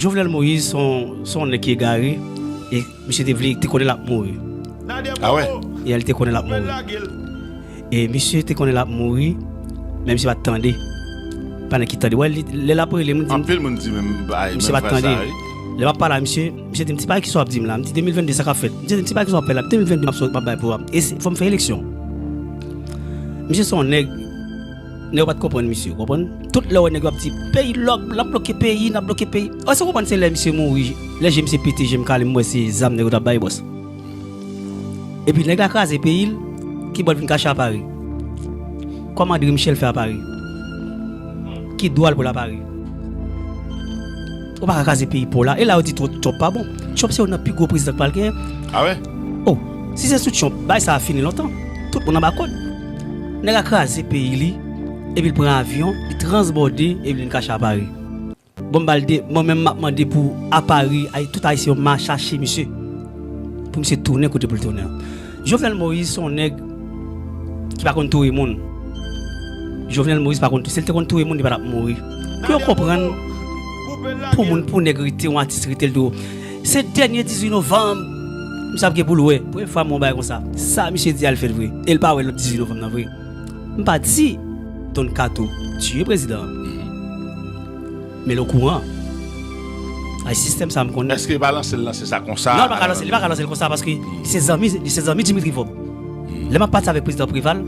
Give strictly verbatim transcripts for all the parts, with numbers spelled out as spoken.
Jovenel Moïse se yon, se yon nèg ki egare, e misye te vle, te konnen l ap mouri. Ah wè? E li te konnen l ap mouri. E misye te konnen l ap mouri, men misye pa t tande. Pa nèg ki tande. Wè, li, lè l ap rele m, li di m, Anpil moun di menm bagay, misye menm pa t frè tande. Sa, wi. Lè m ap pale a misye, misye di m, "Ti bagay ki sa w ap di m la?" M di, "De mil venn de, sa k ap fèt?" Misye di m, "Ti bagay ki sa w ap fè la? De mil venn de, m ap sot, m ap bay pou w." E se, fò m fè eleksyon. Misye se yon nèg, nèg yo pa t konprann misye, w konprann? Tout lè w wè nèg yo ap di, "Peyi lòk, n ap bloke peyi, n ap bloke peyi." Èske w konprann se lè misye mouri, lè je misye pete, je m kale, m wè se zam nèg yo t ap bay bòs. Epi nèg la kraze peyi l, ki bò l vin kache a Pari? Kòman André Michel fè a Pari? Ki dwa l pou l a Pari? Ou pa ka kraze peyi pa w la. E la yo di Trump, Trump pa bon. Trump se youn nan pi gwo prezidan k pral genyen. Ah wè? Oh, si se sou Trump, bay sa a fini lontan. Tout moun anba kòd. Nèg la kraze peyi li, epi l pran avyon, li transbòde, epi l vin kache a Pari. Bon, m ba l de, mwen menm m ap mande pou a Pari, ay, tout Ayisyen yo mal chache misye. Pou misye tounen kote pou l tounen an. Jovenel Moïse se yon nèg ki pa konn touye moun. Jovenel Moïse pa konn touye, si l te konn touye moun, li pa t ap mouri. Pou yo konprann, pou moun, pou nèg rete, yon atis rete l tou. Se dènye dizuit novanm, misye ap gen pou l wè. Premye fwa m wè yon bagay konsa. Sa misye di a l fèt vre. E l pa wè lòt dizuit novanm nan vre. M pa di Don Kato tiye prezidan an. Men l okouran. Ay, sistèm sa m konnen. Èske li pa lanse l lanse sa konsa? Non, li pa ka lanse, li pa ka lanse l konsa paske li se zanmi, li se zanmi Dimitri Vorbe. Lè m ap pati avèk prezidan Preval,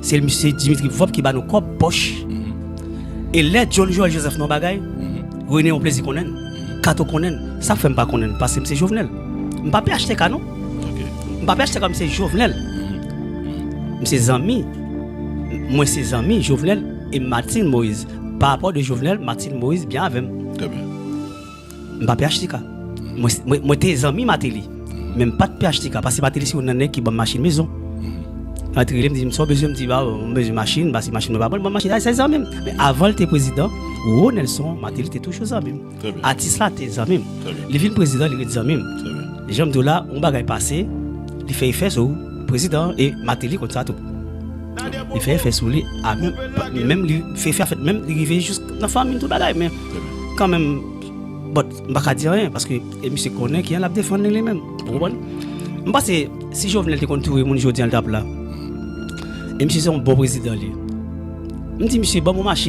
se misye Dimitri Vorbe ki ba nou kòb pòch. E lè John Joël Joseph nan bagay, Rene yon plezi konnen l. Kato konnen l. Sa k fè m pa konnen l? Paske m se Jovenel. M pa P H T K non. Ok. M pa P H T K, m se Jovenel. M se zanmi. Mwen se zanmi Jovenel e Martine Moïse. Pa rapò de Jovenel, Martine Moïse byen avè m. Trè byen. M pa P H T K. Mwen, mwen, mwen te zanmi Martelly. Men m pa t P H T K, paske Martelly se youn nan nèg ki ban m machin mezon. Martelly rele m, di m, "Sa w bezwen?" M di, "Ba, m bezwen machin, paske machin mwen pa bon, l ban m machin." Sa se zanmi m. Men avan l te prezidan, Ronelson Martelly te toujou zanmi m. Trè byen. Atis la te zanmi m. Trè byen. Li vin prezidan, li ret zanmi m. Trè byen. Jan m di w la, yon bagay pase, li fè efè sou prezidan e Martelly konn sa tou. Li fè efè sou li, a menm, menm li fè efè, fèt menm, li rive jis nan fanmi m, tout bagay, men kanmenm, but, m pa ka di anyen, paske e misye konnen kijan l ap defann li, li menm. Ou konprann? M panse, si Jovenel te konn touye moun jodi a, l t ap la. E misye se yon bon prezidan, li. M di misye, "Ban m yon machin."